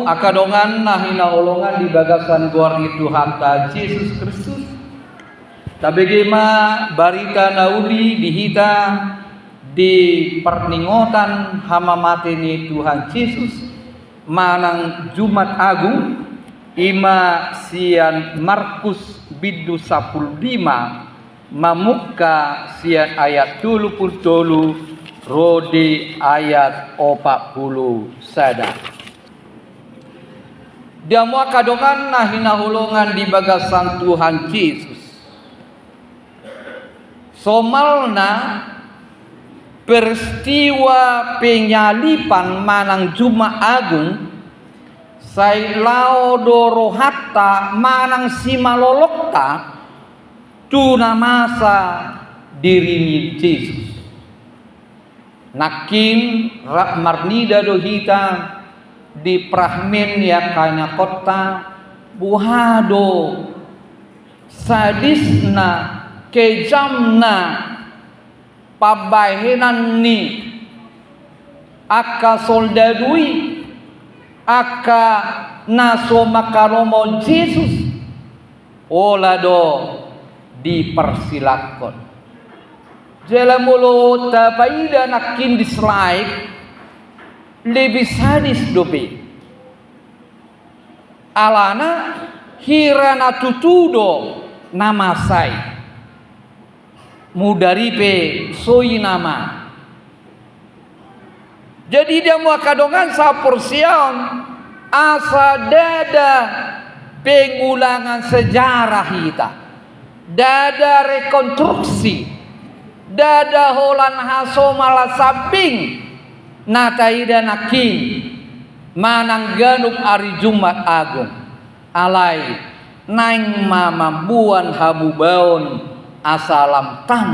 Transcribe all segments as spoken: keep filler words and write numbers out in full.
Angka dongan na hinaholongan di bagasan goar ni Tuhanta Jesus Kristus, tabege ma barita na uli di hita di parningotan hamamate ni Tuhan Jesus manang Jumat Agung, i ma sian Markus bindu sampulu lima, mamungka sian ayat tolu pulu tolu ro di ayat opat pulu sada. Di hamu angka dongan na hinaholongan di bagasan Tuhan Jesus, somalna peristiwa penyaliban manang Jumat Agung, sai laho do rohanta manang simalolokta tu na masa diri ni Jesus. Nangkin rap marnida do hita di fragmen ni angka anakhonta, boha do sadisna, kejamna pambahenan ni angka soldadu i, angka na so mangkaromo Jesus, pola do diparsilangkon. Jala molo tapaida nangkin di slide, lebih sadis dope. Alana hira na tutu do na masa i. Mudar i pe so i nama. Jadi di hamu angka dongan saporseaon, asa ndada pengulangan sejarah hita, ndada rekonstruksi, ndada holan hasomalan sambing na taida nangkin manang ganup ari Jumat Agung. Alai naeng ma mamboan habubaon asa lam tang,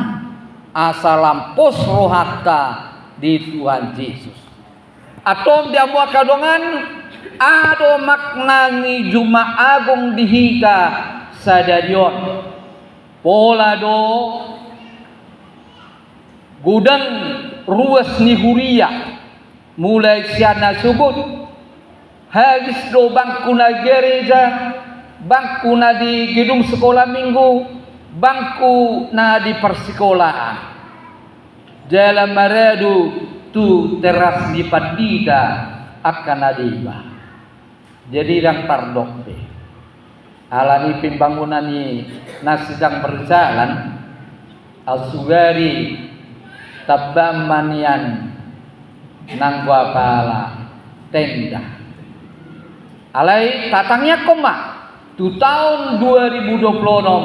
asa lam pos rohanta di Tuhan Jesus. Antong di hamu angka dongan, aha do makna ni Jumat Agung di hita sadari on? Pola do godang ruas ni huria, mulai sian na sogot, habis do bangku na gereja, bangku na di gedung sekolah minggu, bangku na di parsikolaan. Jala maradu tu teras ni pandita angka na deba. Jadi ndang tardok be. Alani pembangunan i na sedang berjalan, au sugari tamba ma nian nanggo apala tenda. Alai tatangiangkon ma tu taon dua ribu dua puluh onom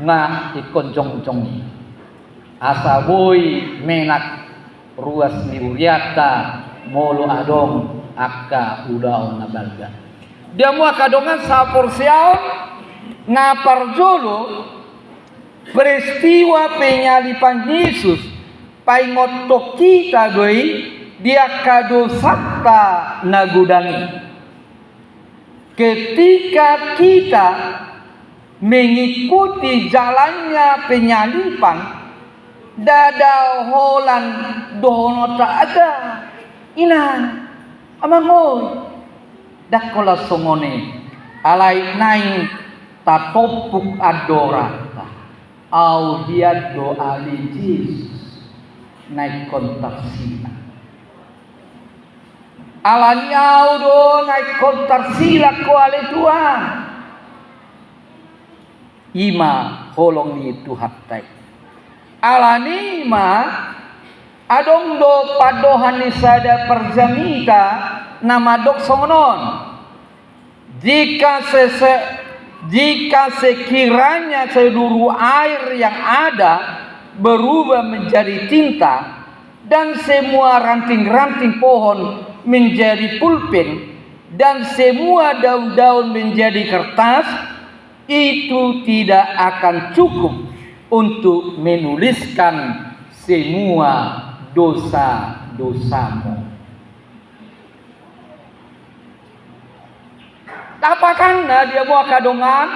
nga ingkon jongjong i. Asa boi menak ruas ni hurianta molo adong angka ulaon na balga. Di hamu angka dongan saporseaon, na parjolo peristiwa penyaliban Yesus paingothon hita do i di angka dosanta na godang i. Ketika kita mengikuti jalannya penyaliban, ndada holan dohononta, aga inang, amang oi, ndang holan songon i. Alai naeng tatompuk andoranta, au hian do ale Jesus na ingkon tarsilang. Alani au do na ingkon tarsilang ho ale Tuhan. I ma holong ni Tuhanta i. Alani i ma adong do pandohan ni sada parjamita na mandok songon on. Jika sese-, jika sekiranya seluruh air yang ada berubah menjadi tinta, dan semua ranting-ranting pohon menjadi pulpen, dan semua daun-daun menjadi kertas, itu tidak akan cukup untuk menuliskan semua dosa-dosamu. Tapakanna dia, boha angka dongan,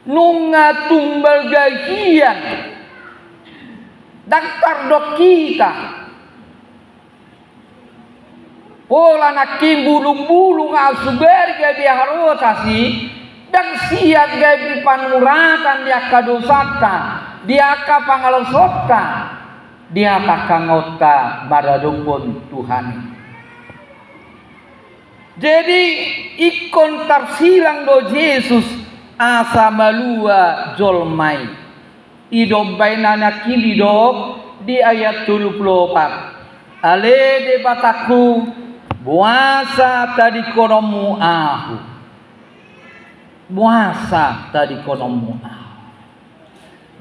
nunga tung balga hian, ndang tardok hita. Pola nangkin bulung-bulung ahu sugari gabe harotas i, ndang sian gabe panuratan di angka dosanta, di angka pangalosonta, di angka angka ngaonta maradophon Tuhan i. Jadi, ingkon tarsilang do Jesus asa malua jolma i. Didok baenan nangkin, didok di ayat tolu pulu opat: Ale Debatangku, boasa tadingkononmu ahu? Boasa tadingkononmu ahu?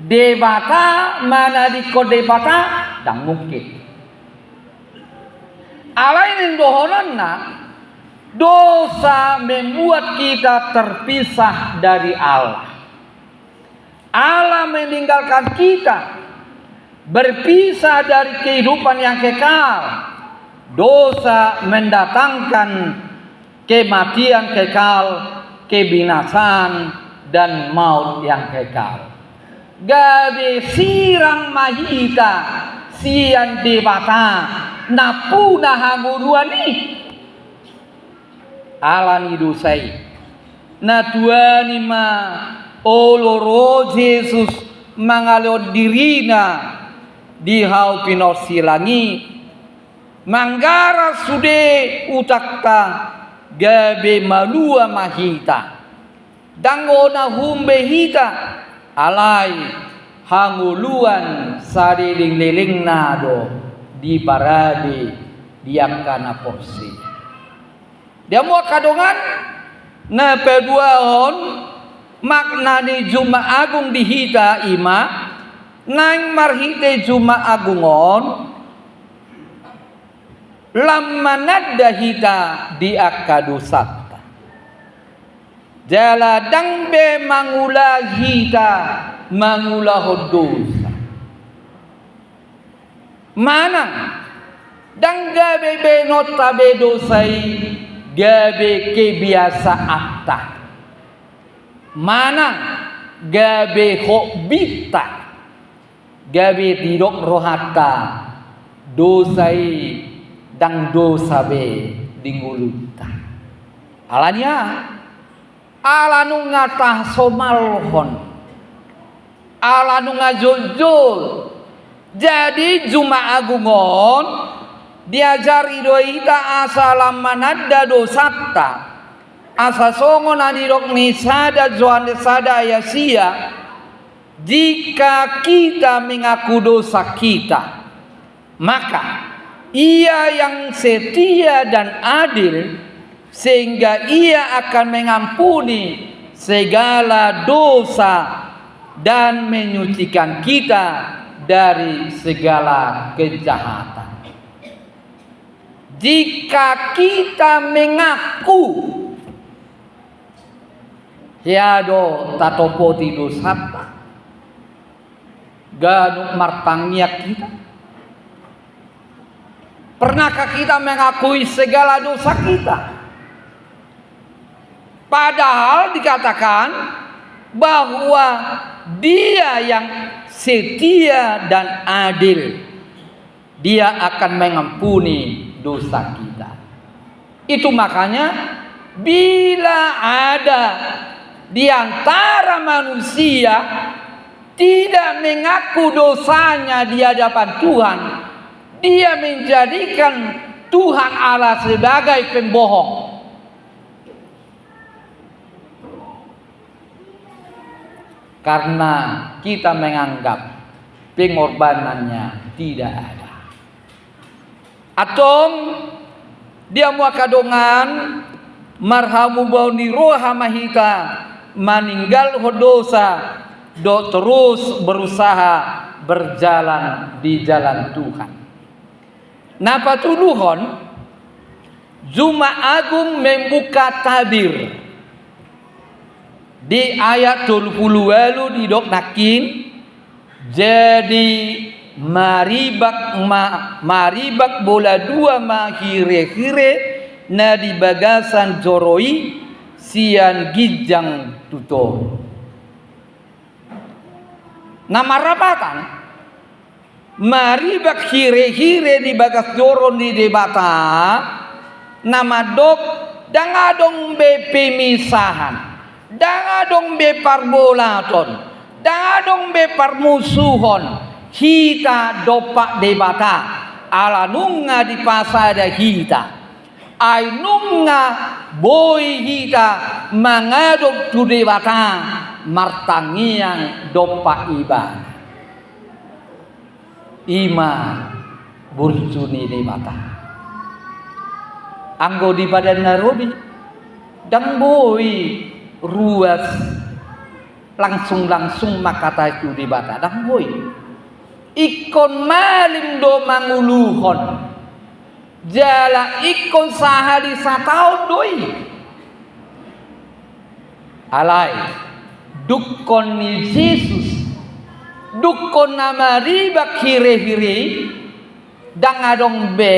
Debata manadingkon Debata? Ndang mungkin. Alai naeng dohononna, dosa membuat kita terpisah dari Allah. Allah meninggalkan kita, berpisah dari kehidupan yang kekal. Dosa mendatangkan kematian kekal, kebinasaan, dan maut yang kekal. Gabe sirang ma hita sian Debata nampuna hangoluan i. Alani dosa i. Na tuani ma olo ro Jesus mangalehon dirina di hau pinorsilang i, manggaras sude utangta, gabe malua ma hita. Ndang hona humbe hita, alai hangoluan salelenglelengna do diparade di angka na porsea. Di hamu angka dongan, na paduahon, makna ni Jumat Agung di hita i ma, naeng marhite Jumat Agung on, lam mananda hita di angka dosanta. Jala ndang be mangula hita mangulahon dosa. Manang, ndang gabe baenonta be dosa i gabe kebiasaanta. Manang, gabe hobinta. Gabe didok rohanta, dosa i ndang dosa be di ngolunta. Alani aha? Ala nunga tasomalhon. Ala nunga joljol. Jadi Jumat Agung on, diajari do hita asa lam mananda dosanta. Asa songon na nidok ni sada Johannes sada ayat sia, jika kita mengaku dosa kita, maka Ia yang setia dan adil, sehingga Ia akan mengampuni segala dosa dan menyucikan kita dari segala kejahatan. Jika kita mengaku, hea do tatopoti dosanta? Ganup martangiang hita? Pernahkah kita mengakui segala dosa kita? Padahal dikatakan bahwa Dia yang setia dan adil. Dia akan mengampuni dosa kita. Itu makanya, bila ada di antara manusia tidak mengaku dosanya di hadapan Tuhan, dia menjadikan Tuhan Allah sebagai pembohong. Karena kita menganggap pengorbanannya tidak ada. Antong, di hamu angka dongan, marhamubaon ni roha ma hita maninggalhon dosa, dohot terus berusaha berjalan di jalan Tuhan. Na patoluhon, Jumat Agung membuka tabir. Di ayat tolu pulu ualu didok nangkin, jadi maribak ma, maribak bola dua ma hirehire na di bagasan joro i sian ginjang tu toru. Na marlapatan, maribak hirehire di bagas joro ni Debata, Na mandok, ndang adong be pemisahan, ndang adong be parbolaton, ndang adong be parmusuhon hita dompak Debata, ala nunga dipasada hita. Ai nunga boi hita mangadop tu Debata martangiang dompak Ibana. I ma burju ni Debata. Anggo di Padan na Robi, ndang boi ruas langsung-langsung mangkatai tu Debata, ndang boi. Ingkon malim do manguluhon, jala ingkon sahali sataon do i. Alai, dungkon ni Jesus, dungkon na maribak hirehire i, ndang adong be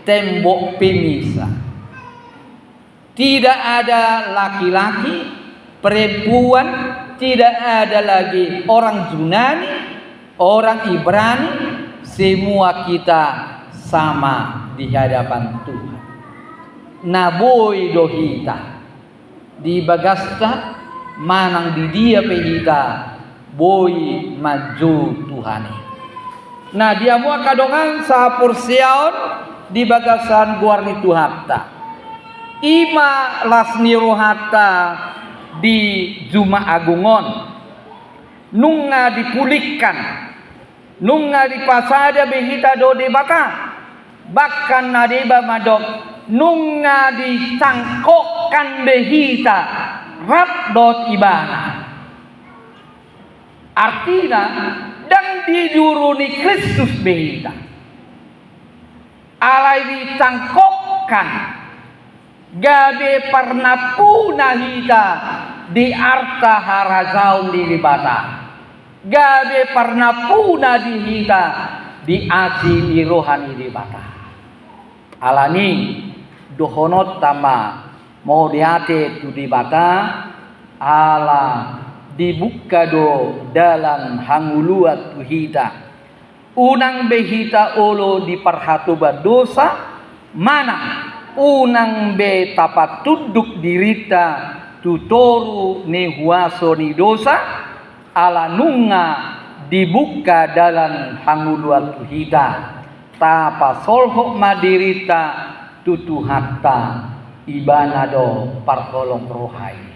tembok pemisah. Tidak ada laki-laki, perempuan, tidak ada lagi orang Yunani, orang Ibrani, semua kita sama di hadapan Tuhan. Na boi do hita di bagasta manang di dia pe hita boi manjou Tuhan i. Na di hamu angka dongan sahaporseaon di bagasan goar ni Tuhanta, i ma las ni rohanta di Jumat Agung on. Nunga dipulihkan, nunga dipasada be hita dohot Debata, bahkan na deba mandok, nunga dicangkokkan be hita rap dohot Ibana. Artina, ndang diduruni Kristus be hita. Alai dicangkokkan, gabe parnampuna hita di arta harajaon ni Debata, gabe parnampuna di hita di asi ni roha ni Debata. Alani, dohononta ma mauliate tu Debata, ala dibuka do dalan hangoluan tu hita. Unang be hita olo diparhatoban dosa, manang unang be tapatunduk dirinta tu toru ni huaso ni dosa, ala nunga dibuka dalan hangoluan tu hita. Tapasolhot ma dirinta tu Tuhanta, Ibana do parholong roha i.